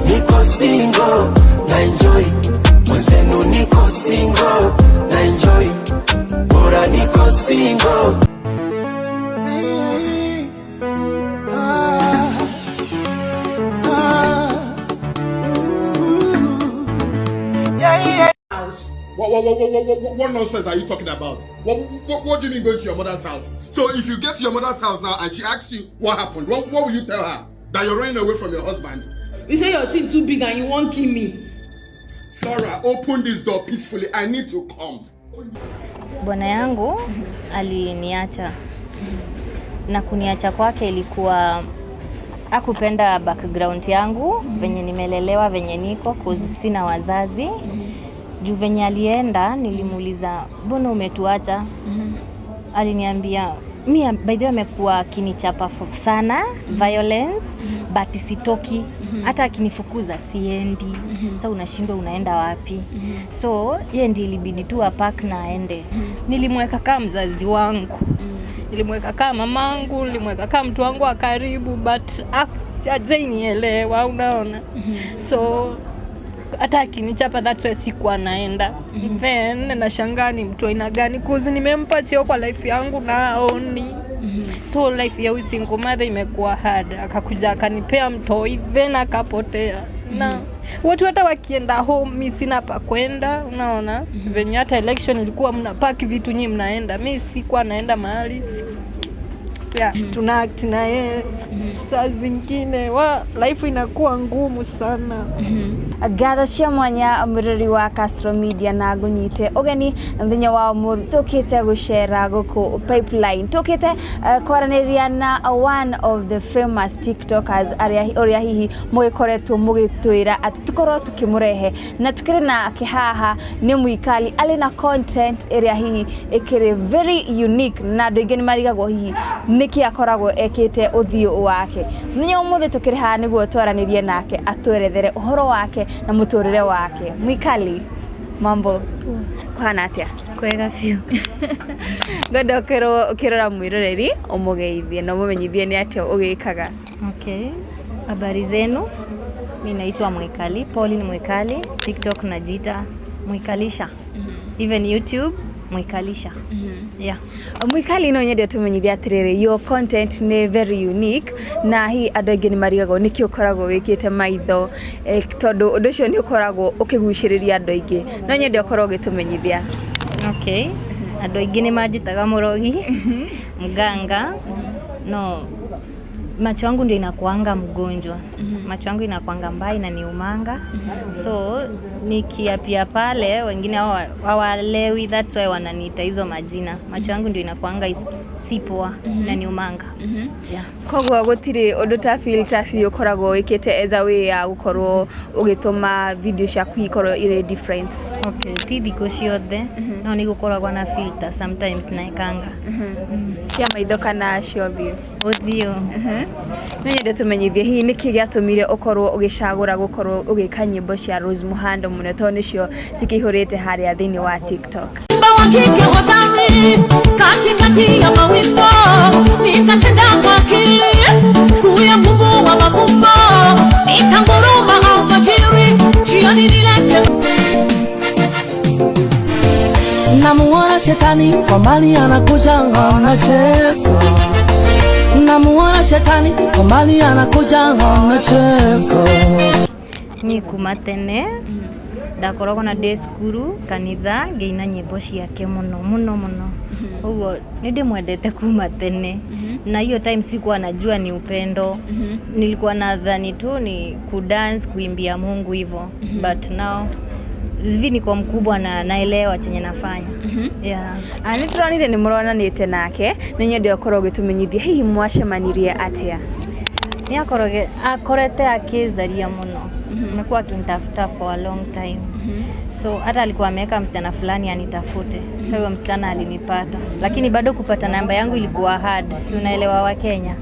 Niko single na enjoy, mwenzenu niko single na enjoy, bora niko single. What nonsense are you talking about? What do you mean going to your mother's house? So if you get to your mother's house now and she asks you what happened, what will you tell her? That you're running away from your husband? You say your thing too big and you wan kill me. Flora, open this door peacefully. I need to come. Bwana yangu aliniacha na kuniacha kwake ilikuwa akupenda background yangu, venye nimelelewa, venye niko, 'cause sina wazazi. Juu venye alienda, nilimuuliza, "Mbona umetuacha?" Aliniambia mi, by the way, amekuwa akinichapa sana, violence, but sitoki, hata akinifukuza siendi. Sa unashindwa unaenda wapi? So ye ndi ilibidi tu apack na aende. Nilimweka kama mzazi wangu, nilimweka kama mamangu, nilimweka kama mtu wangu wa karibu, but hajainielewa, unaona? So hata akinichapa, that's why sikuwa naenda. Then nashangaa ni mtu aina gani, 'cause nimempa cheo kwa life yangu na aoni. So life ya huyu single mother imekuwa hard. Akakuja akanipea mtoi, then akapotea, na watu hata wakienda home, mi sina pa kwenda, unaona? Venye hata election ilikuwa mnapaki vitu nyi mnaenda, mi sikuwa naenda mahali. Yeah, tuna act na yeye saa zingine wa life inakuwa ngumu sana. Ngatho cia mwanya mũrori wa Castro Media na ngũnyite ũgeni mũthenya wa ũmũthĩ tũkĩte gũcera gũkũ Pipeline, tũkĩte kwaranĩria na one of the famous TikTokers arĩa ũrĩa hihi mũgĩkoretwo mũgĩtwĩra atĩ tũkorwo tũkĩmũrehe, na tukĩrĩ nake haha nĩ Mwikali. Arĩ na content ĩrĩa hihi ĩkĩrĩ very unique na andũ aingĩ nĩ marigagwo hihi nĩkĩ akoragwo ekĩte ũthiũ wake. Mũthenya wa ũmũthĩ tũkĩrĩ haha nĩguo twaranĩrie nake atwerethere ũhoro wake na mũtũrĩre wake. Mwikali, mambo kũhana atĩa? Kwega biũ. Ngwenda ũkĩrwo ũkĩrora mwĩroreri ũmũgeithie na ũmũmenyithie nĩ atĩa ũgĩkaga. Okay. Habari zenu? Mi naitwa Mwikali, Pauline Mwikali. TikTok najita Mwikalisha. Even YouTube, Mwikalisha. Yeah. Mwikali, no nyende tũmenyithie atĩrĩrĩ, your content nĩ very unique na hihi andũ aingĩ nĩ marigagwo nĩkĩ ũkoragwo wĩkĩte maitho, tondũ ũndũ ũcio nĩ ũkoragwo ũkĩgucĩrĩria andũ aingĩ. No nyende ũkorwo ũgĩtũmenyithia. Okay. Andũ aingĩ nĩ manjĩtaga mũrogi, mganga. No macho yangu ndio inakuanga mgonjwa. Macho yangu inakuanga mbaya, inaniumanga. So nikiapia pale wengine hawaelewi, that's why wananiita hizo majina. Macho yangu ndio inakuanga si poa, inaniumanga. Yeah. Koguo gũtirĩ ũndũ ta filters ũkoragwo wĩkĩte as a way ya gũkorwo ũgĩtũma video ciaku ikorwo irĩ different? Okay, ti thikũ ciothe, no nĩ gũkoragwo na filter sometimes naekanga. Cia maitho kana cia ũthiũ? Ũthiũ. No nyende tũmenyithie hihi nĩkĩ gĩatũmire ũkorwo ũgĩcagũra gũkorwo ũgĩka nyĩmbo cia Rose Muhando mũno, tondũ nĩcio cikĩihũrĩte harĩa thĩinĩ wa TikTok. Wa kike hodari katikati ya mawimbo, nitatenda kwa akili kuyafumbua mafumbo, nitanguruma alfajiri, jioni nilete. Namuona shetani kwa mbali anakuja anacheka. Namuona shetani kwa mbali anakuja anacheka. Niĩ kuma tene ndakoragwo na ndĩ cukuru kanitha ngĩina nyĩmbo ciake mũno mũno mũno, koguo nĩ ndĩmwendete kuma tene, na hiyo time sikuwa najua ni upendo. Nilikuwa nadhani tu ni kudance, kuimbia Mungu hivyo, but now hivi niko mkubwa na naelewa chenye nafanya, yeah. Ah, nĩ tũronire nĩ mũronanĩte nake, nĩ nyende ũkorwo ũgĩtũmenyithia hihi mwacemanirie atĩa. Nĩ akorete akizaria mũno, amekuwa akinitafuta for a long time. So hata alikuwa ameweka msichana fulani anitafute. So huyo msichana alinipata, lakini bado kupata namba yangu ilikuwa hard, si unaelewa wa Kenya?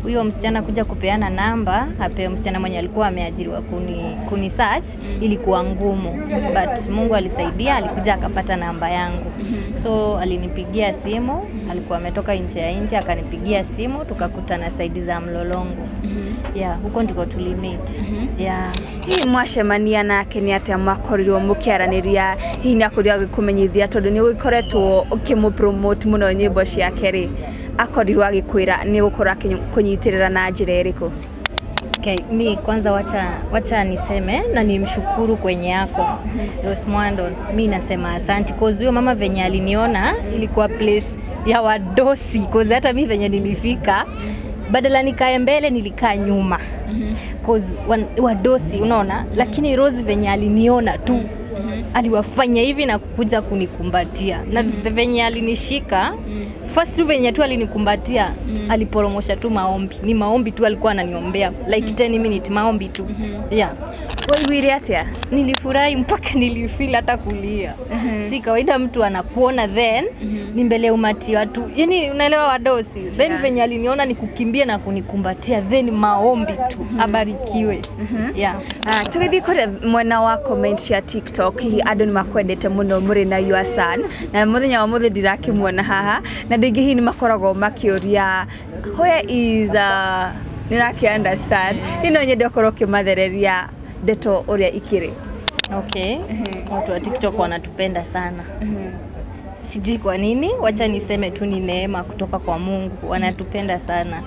Huyo msichana kuja kupeana namba apewe msichana mwenye alikuwa ameajiriwa kuni search ilikuwa ngumu, but Mungu alisaidia, alikuja akapata namba yangu. So alinipigia simu, alikuwa ametoka nje ya nchi, akanipigia simu, tukakutana side za Mlolongo. Yeah, huko ndiko tulimeet. Yeah. Hihi mwacemania nake nĩ atĩa mwakorirwo mũkĩaranĩria? Hihi nĩ akorirwo agĩkũmenyithia, tondũ nĩ ũgĩkoretwo ũkĩmũ promote mũno nyĩmbo ciake rĩ, akorirwo agĩkwĩra nĩ gũkorwo akĩkũnyitĩrĩra na njĩra ĩrĩkũ? Okay, mi kwanza wacha niseme na nimshukuru kwenye yako Rose Muhando. Mi nasema asanti cause huyo mama venye aliniona ilikuwa place ya wadosi, cause hata mi venye nilifika badala nikae mbele nilikaa nyuma cause wadosi, unaona. Lakini Rose venye aliniona tu aliwafanya hivi na kukuja kunikumbatia na venye alinishika first tu, venye tu alinikumbatia, aliporomosha tu maombi, ni maombi tu alikuwa ananiombea like 10 minutes, maombi tu, yeah. Waiguire atĩa? Nilifurahi mpaka nilifeel hata kulia. Si kawaida mtu anakuona then ni mbele ya umati watu, yani unaelewa, wadosi, then venye aliniona ni kukimbia na kunikumbatia, then maombi tu, abarikiwe, yeah. Ah, tũgĩthiĩ kũrĩa mwena wa comment cia TikTok, hihi andũ nĩ makwendete mũno mũrĩ na your son, na mũthenya wa mũthĩ ndirakĩmuona haha, na andũ aingĩ hihi nĩ makoragwo makĩũria where is nĩ ũrakĩ understand. Hihi no nyende ũkorwo ũkĩmathereria ndeto ũrĩa ikĩrĩ. Okay. Watu wa TikTok wanatupenda sana. Sijui kwa nini, wacha niseme tu ni neema kutoka kwa Mungu, wanatupenda sana.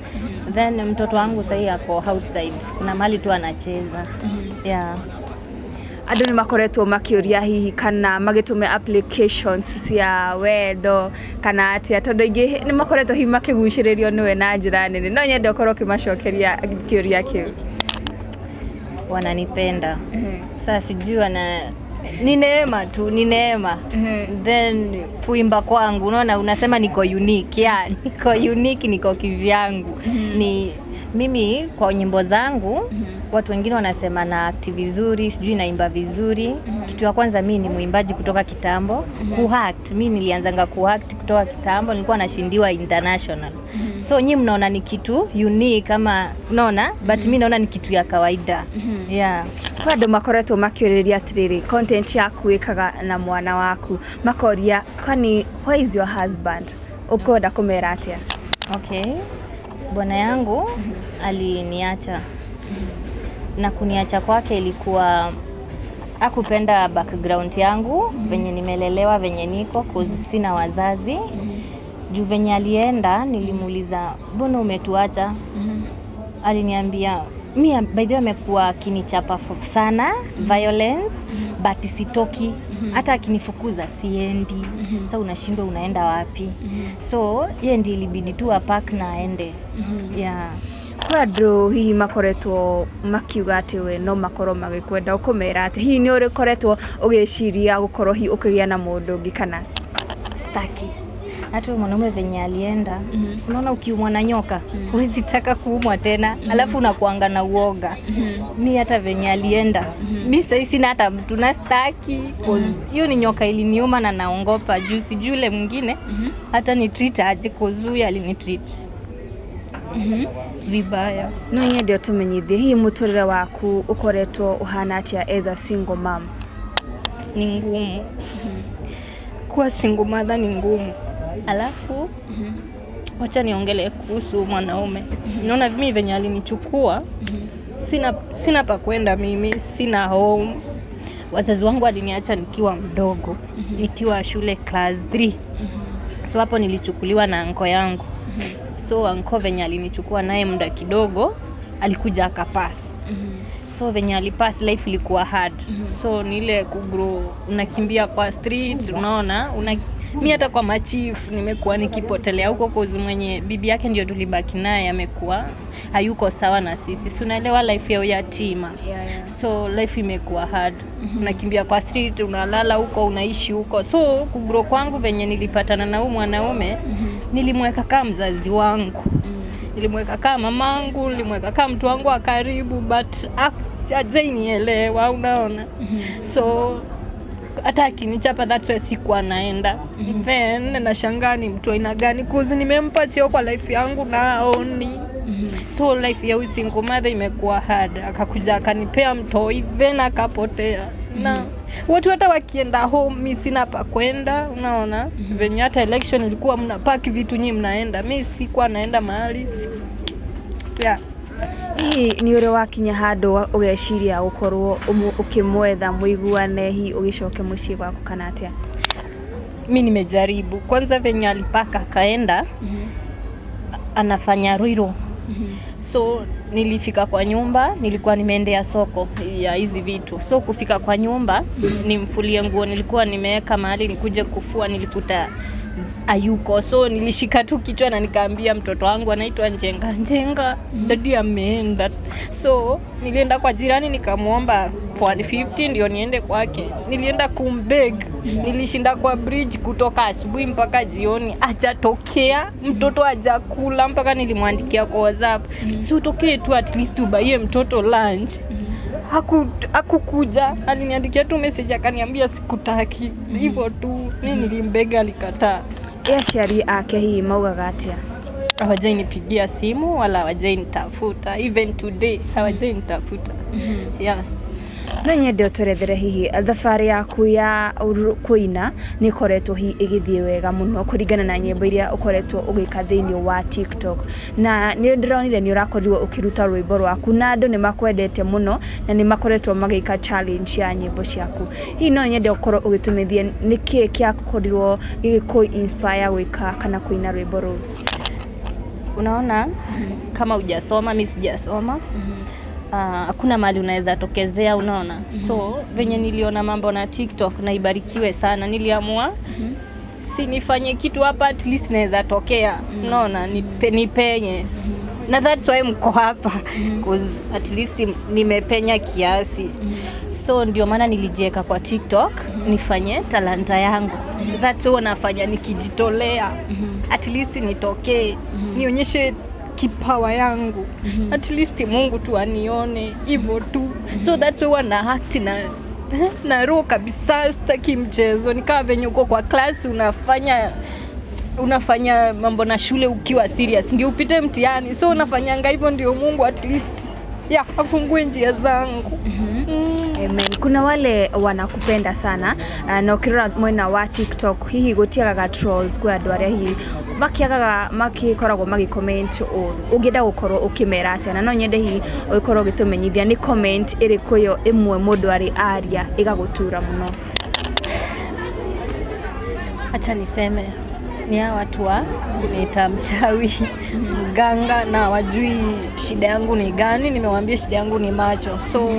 Then mtoto wangu sahii ako outside, kuna mahali tu anacheza. Yeah. Andũ nĩ makoretwo makĩũria hihi kana magĩtũme applications cia wendo kana atĩa, tondũ aingĩ nĩ makoretwo hihi makĩgucĩrĩrio nĩwe na njĩra nene. No nyende ũkorwo ũkĩmacokeria kĩũria kĩu. Wananipenda. Sasa sijui wana ni neema tu, ni neema. Then kuimba kwangu, unaona, unasema niko unique. Yeah, niko unique, niko kivyangu. Ni mimi kwa nyimbo zangu, watu wengine wanasema na act vizuri, sijui naimba vizuri. Kitu ya kwanza, mi ni mwimbaji kutoka kitambo. Kuact, mi nilianzanga kuact kutoka kitambo, nilikuwa nashindiwa international. So nyi mnaona ni kitu unique kama unaona, but mi naona ni kitu ya kawaida. Yeah. Kwĩ andũ makoretwo makĩũrĩria atĩrĩrĩ, content yaku wĩkaga na mwana waku, makoria kwani where is your husband? Ũkwenda kũmera atĩa? Okay. Bwana yangu aliniacha na kuniacha kwake ilikuwa akupenda background yangu, venye nimelelewa, venye niko, cause sina wazazi. Juu venye alienda nilimuuliza, "Mbona umetuacha?" Aliniambia mi, by the way, amekuwa akinichapa sana, violence, but sitoki, hata akinifukuza siendi. Sasa unashindwa unaenda wapi? So ye ndi ilibidi tu apack na aende, yeah. Kwĩ andũ hihi makoretwo makiuga atĩ we no makorwo magĩkwenda, ũkũmera atĩ hihi nĩ ũrĩkoretwo ũgĩciria gũkorwo hihi ũkĩgĩa na mũndũ ũngĩ kana? Staki. Hata huyo mwanaume venye alienda, unaona ukiumwa na nyoka huwezi taka kuumwa tena, alafu unakuanga na uoga. Mi hata venye alienda, mi sahii sina hata mtu na staki, cause hiyo ni nyoka iliniuma na naongopa juu sijui yule mwingine hata ni treat aje, cause huyu alinitreat vibaya. No nyende ũtũmenyithie hihi mũtũrĩre waku ũkoretwo ũhana atĩa as a single mom? Ni ngumu kuwa single mother, ni ngumu. Alafu wacha niongelee kuhusu mwanaume. Naona mimi venye alinichukua, sina pa kwenda, mimi sina home. Wazazi wangu waliniacha nikiwa mdogo, nikiwa shule class 3. So hapo nilichukuliwa na anko yangu. So anko venye alinichukua naye muda kidogo alikuja akapass. So venye alipass, life ilikuwa hard. So ni ile kugrow, unakimbia kwa street, unaona, mi hata kwa machief nimekuwa nikipotelea huko, cause mwenye bibi yake ndio tulibaki naye amekuwa hayuko sawa na sisi, si unaelewa life ya uyatima? Yeah. So life imekuwa hard, unakimbia kwa street, unalala huko, unaishi huko. So kugrow kwangu, venye nilipatana na huyu mwanaume, nilimweka kama mzazi wangu, nilimweka kama mamangu, nilimweka kama mtu wangu wa karibu, but hajainielewa, unaona. So hata akinichapa, that's why sikuwa naenda. Then nashangaa ni mtu aina gani, cause nimempa cheo kwa life yangu na aoni. So life ya huyu single mother imekuwa hard. Akakuja akanipea mtoi, then akapotea, na watu hata wakienda home, mi sina pa kwenda, unaona. Venye hata election ilikuwa mnapaki vitu nyi mnaenda, mi sikuwa naenda mahali, yeah. Hihi nĩ ũrĩ wakinya handũ ũgeciria gũkorwo ũkĩmwetha mũiguane, hihi ũgĩcoke mũciĩ gwaku kana atĩa? Mi nimejaribu. Kwanza venye alipaka akaenda, anafanya Ruiru. So nilifika kwa nyumba, nilikuwa nimeendea soko ya hizi vitu. So kufika kwa nyumba, nimfulie nguo nilikuwa nimeweka mahali nikuje kufua, nilikuta hayuko. So nilishika tu kichwa na nikaambia mtoto wangu anaitwa Njenga, "Njenga, daddy ameenda." So nilienda kwa jirani nikamwomba 150 ndio niende kwake. Nilienda kumbeg, nilishinda kwa bridge kutoka asubuhi mpaka jioni, hajatokea, mtoto hajakula, mpaka nilimwandikia kwa WhatsApp, "Si utokee tu at least ubaie mtoto lunch." Hakukuja, aliniandikia tu message akaniambia, "Sikutaki," hivyo tu. Mi nilimbega, alikataa. Ĩ aciari ake hihi maugaga atĩa? Hawajainipigia simu wala hawajainitafuta, even today hawajainitafuta, yes. No nyende ũtwerethere hihi thabarĩ yaku ya kũina nĩ ĩkoretwo hihi ĩgĩthiĩ wega mũno kũringana na nyĩmbo iria ũkoretwo ũgĩka thĩinĩ wa TikTok, na nĩ ndĩronire nĩ ũrakorirwo ũkĩruta rwĩmbo rwaku na andũ nĩ makwendete mũno na nĩ makoretwo magĩka challenge ya nyĩmbo ciaku. Hihi no nyende ũkorwo ũgĩtũmithia nĩkĩĩ kĩakorirwo gĩgĩkũ inspire gwĩka kana kũina rwĩmbo rũu? Unaona, kama hujasoma, mi sijasoma, hakuna mahali unaweza tokezea, unaona. So venye niliona mambo na TikTok na ibarikiwe sana, niliamua si nifanye kitu hapa, at least naweza tokea, unaona, nipenye. Na that's why mko hapa, 'cause at least nimepenya kiasi. So ndio maana nilijieka kwa TikTok nifanye talanta yangu. That's why nafanya nikijitolea, at least nitokee, nionyeshe kipawa yangu, at least Mungu tu anione hivyo tu. So that's why na act na roho kabisa, sitaki mchezo. Ni kaa venye uko kwa class unafanya mambo na shule ukiwa serious ndio upite mtihani. So unafanyanga hivyo ndio Mungu at least, yeah, afungue njia zangu. Amen. Kuna wale wanakupenda sana, na ũkĩrora mwena wa TikTok hihi gũtiagaga trolls, kwĩ andũ arĩa hihi makiagaga makikoragwo magĩ comment ũru. Ũngĩenda gũkorwo ũkĩmera atĩa? Na no nyende hihi ũgĩkorwo ũgĩtũmenyithia nĩ comment ĩrĩkũ ĩyo ĩmwe mũndũ arĩ aria ĩgagũtura mũno. Acha niseme ni hawa watu wa kuniita mchawi, mganga, na wajui shida yangu ni gani. Nimewaambia shida yangu ni macho, so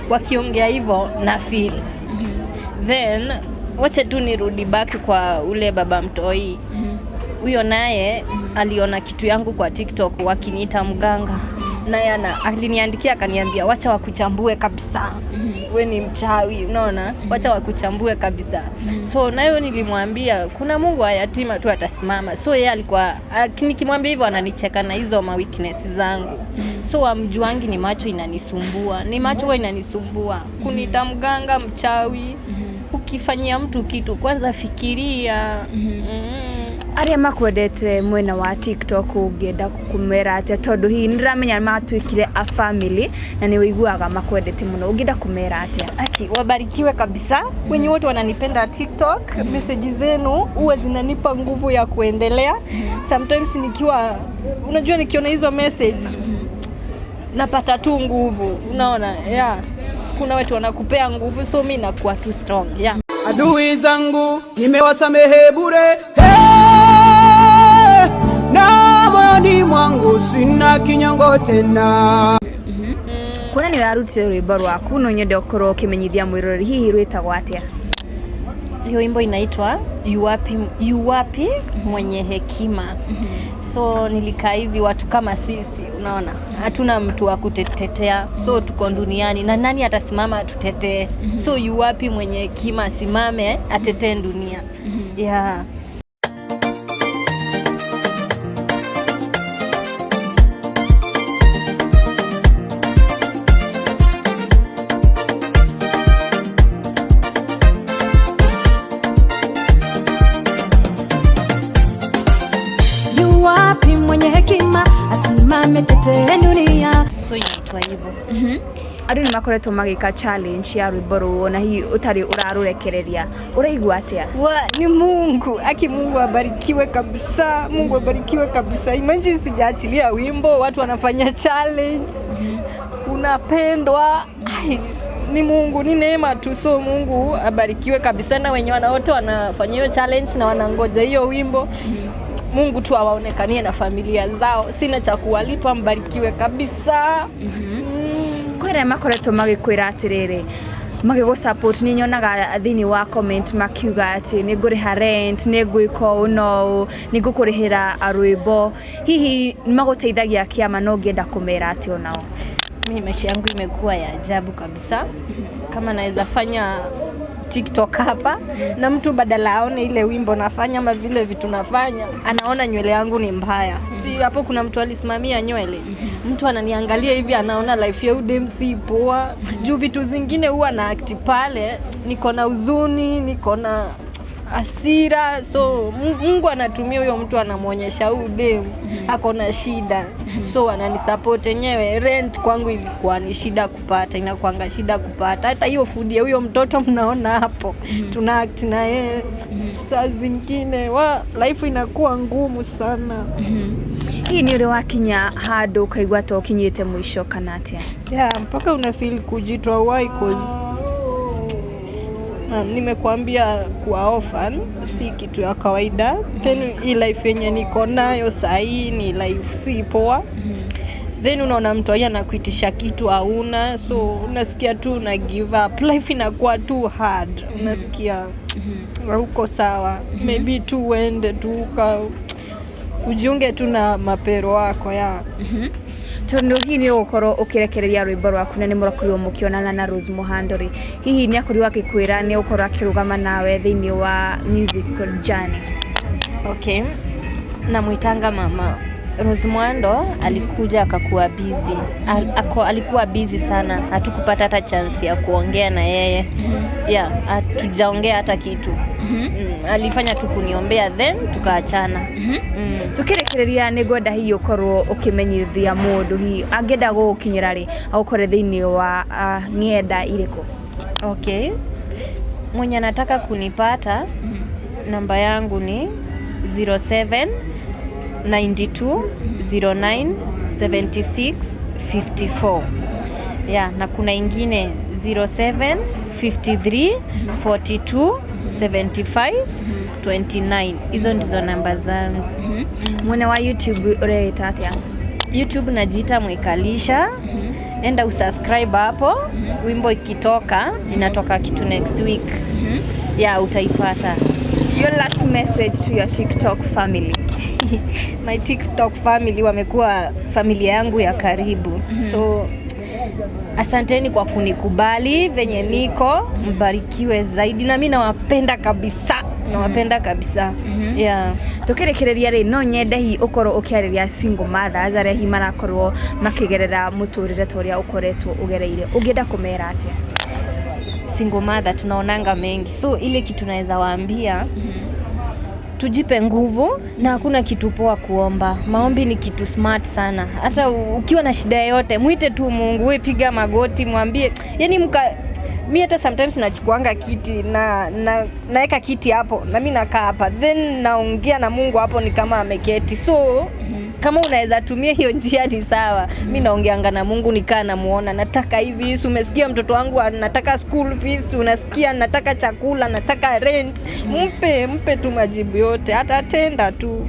wakiongea hivyo na feel. Then wacha tu nirudi back kwa ule baba mtoi huyo, naye aliona kitu yangu kwa TikTok wakiniita mganga, naye aliniandikia akaniambia, "Wacha wakuchambue kabisa, we ni mchawi, unaona, wacha wakuchambue kabisa." So nayo nilimwambia kuna Mungu wa yatima tu atasimama. So yeye alikuwa nikimwambia hivyo ananicheka na hizo ma weakness zangu. So amjuangi ni macho inanisumbua, ni macho huwa inanisumbua kuniita mganga, mchawi. Ukifanyia mtu kitu kwanza fikiria. Arĩa makwendete mwena wa TikTok ũngĩenda kũmera atĩa, tondũ hihi nĩndĩramenya matuĩkire a family na nĩ ũiguaga makwendete mũno, ũngĩenda kũmera atĩa? Aki, wabarikiwe kabisa wenye wote wananipenda TikTok. Meseji zenu huwa zinanipa nguvu ya kuendelea. Sometimes nikiwa, unajua, nikiona hizo message napata tu nguvu, unaona, yeah. Kuna watu wanakupea nguvu, so mi nakuwa tu strong, yeah. Adui zangu nimewasamehe bure, hey, na moyoni mwangu sina kinyongo tena. Kuona nĩ ũrarutire rwĩmbo rwaku, no nyende ũkorwo ũkĩmenyithia mwĩroreri hihi rwĩtagwo atĩa? Hiyo wimbo inaitwa Yuwapi, Yuwapi Mwenye Hekima. So nilikaa hivi, watu kama sisi, unaona, hatuna mtu wa kutetea, so tuko duniani na nani atasimama atutetee? So yuwapi mwenye hekima asimame atetee dunia? Yeah. Yuwapi mwenye hekima asimame tetee dunia? So inaitwa hivyo. Andũ nĩ makoretwo magĩka challenge ya rwĩmbo rũu na hihi ũtarĩ ũrarũrekereria, ũraigua atĩa? Wa, ni Mungu aki, Mungu abarikiwe kabisa, Mungu abarikiwe kabisa. Imagine sijaachilia wimbo, watu wanafanya challenge, unapendwa. Ai, ni Mungu, ni neema tu. So Mungu abarikiwe kabisa, na wenye wote wanafanya hiyo challenge na wanangoja hiyo wimbo, Mungu tu awaonekanie na familia zao. Sina cha kuwalipa, mbarikiwe kabisa. Kwĩ arĩa makoretwo magĩkwĩra atĩrĩrĩ, magĩgũ support, nĩ nyonaga thĩinĩ wa comment makiuga atĩ nĩ ngũrĩha rent, nĩ ngwĩka ũũ na ũũ, nĩ ngũkũrĩhĩra rwĩmbo, hihi magũteithagia kĩama no ũngĩenda kũmera atĩ onao? Mimi maisha yangu imekuwa ya ajabu kabisa. Kama naweza fanya TikTok hapa na mtu badala aone ile wimbo nafanya ama vile vitu nafanya, anaona nywele yangu ni mbaya. Si hapo kuna mtu alisimamia nywele, mtu ananiangalia hivi anaona life ya udem si poa. Juu vitu zingine huwa na act pale, niko na huzuni, niko na hasira, so Mungu anatumia huyo mtu anamwonyesha huyu dem ako na shida, so ananisupport yenyewe. Rent kwangu ilikuwa ni shida kupata, inakuanga shida kupata hata hiyo food ya huyo mtoto mnaona hapo, tuna act na yeye saa zingine wa life inakuwa ngumu sana. Hihi nĩ ũrĩ wakinya handũ ũkaigua ta ũkinyĩte mũico kana atĩa? Yeah, mpaka una feel kujitoa uhai, 'cause nimekuambia kuwa orphan si kitu ya kawaida. Then hii life yenye niko nayo sahii ni life si poa. Then unaona mtu ai anakuitisha kitu hauna, so unasikia tu una give up. Life inakuwa too hard, unasikia hauko sawa. Maybe tu uende tu ujiunge tu na mapero wako ya. Tondu hihi nĩ ũgũkorwo ũkĩrekereria rwĩmbo rwaku na nĩ mũrakorirwo mũkĩonana na Rose Muhando rĩ, hihi nĩ akorirwo akĩkwĩra nĩ ũgũkorwo akĩrũgama nawe thĩinĩ wa music journey? Okay, namwitanga mama. Rose Muhando alikuja akakuwa busy. Alikuwa busy sana, hatukupata hata chance ya kuongea na yeye. Yeah, hatujaongea hata kitu. Alifanya tu kuniombea then tukaachana. Tukĩrĩkĩrĩria, nĩ ngwenda hihi ũkorwo ũkĩmenyithia mũndũ hihi angĩenda gũgũkinyĩra rĩ, agũkore thĩinĩ wa ng'enda irĩkũ? Okay, mwenye anataka kunipata, namba yangu ni 07 92 09 76 54. Yeah, na kuna ingine 07 53 42 75 29. Hizo ndizo namba zangu. Mwena wa YouTube ũreĩta atĩa? YouTube najiita Mwikalisha. Enda usubscribe hapo. Wimbo ikitoka, inatoka kitu next week. Yeah, utaipata. Your last message to your TikTok family? My TikTok family wamekuwa familia yangu ya karibu, so asanteni kwa kunikubali venye niko, mbarikiwe zaidi, na mi nawapenda kabisa, nawapenda kabisa, yeah. Tukĩrĩkĩrĩria rĩ, no nyende hihi ũkorwo ũkĩarĩria single mothers arĩa hihi marakorwo makĩgerera mũtũrĩre ta ũrĩa ũkoretwo ũgereire, ũngĩenda kũmera atĩa? Single mother tunaonanga mengi, so ile kitu naweza waambia, tujipe nguvu na hakuna kitu poa kuomba. Maombi ni kitu smart sana. Hata ukiwa na shida yoyote, mwite tu Mungu, we piga magoti, mwambie. Yani mi hata sometimes nachukuanga kiti na naeka kiti hapo na mi nakaa hapa, then naongea na Mungu hapo ni kama ameketi. So kama unaweza tumia hiyo njia ni sawa. Mi naongeanga na Mungu nikaa namuona, nataka hivi, si umesikia mtoto wangu anataka school fees, unasikia nataka chakula, nataka rent. Mpe mpe tu majibu yote, atatenda tu.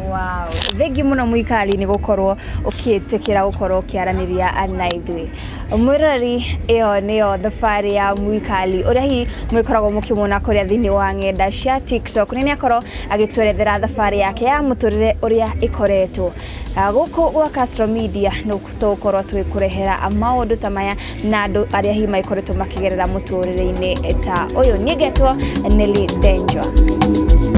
Wow. Thengi muno Mwikali nĩ gũkorwo ũkĩtĩkĩra gũkorwo ũkĩaranĩria na ithuĩ. Mwĩroreri, ĩyo nĩyo thabarĩ ya Mwikali ũrĩa hihi mwĩkoragwo mũkĩmuona kũrĩa thĩinĩ wa ng'enda cia TikTok, nĩ akorwo agĩtwerethera thabarĩ yake ya mũtũrĩre ũrĩa ĩkoretwo. Gũkũ gwa Castro Media nĩ tũgũkorwo tũgĩkũrehera maũndũ ta maya na andũ arĩa hihi magĩkoretwo makĩgerera mũtũrĩre-inĩ ta ũyũ. Niĩ ngetwo Nelly Denjwa.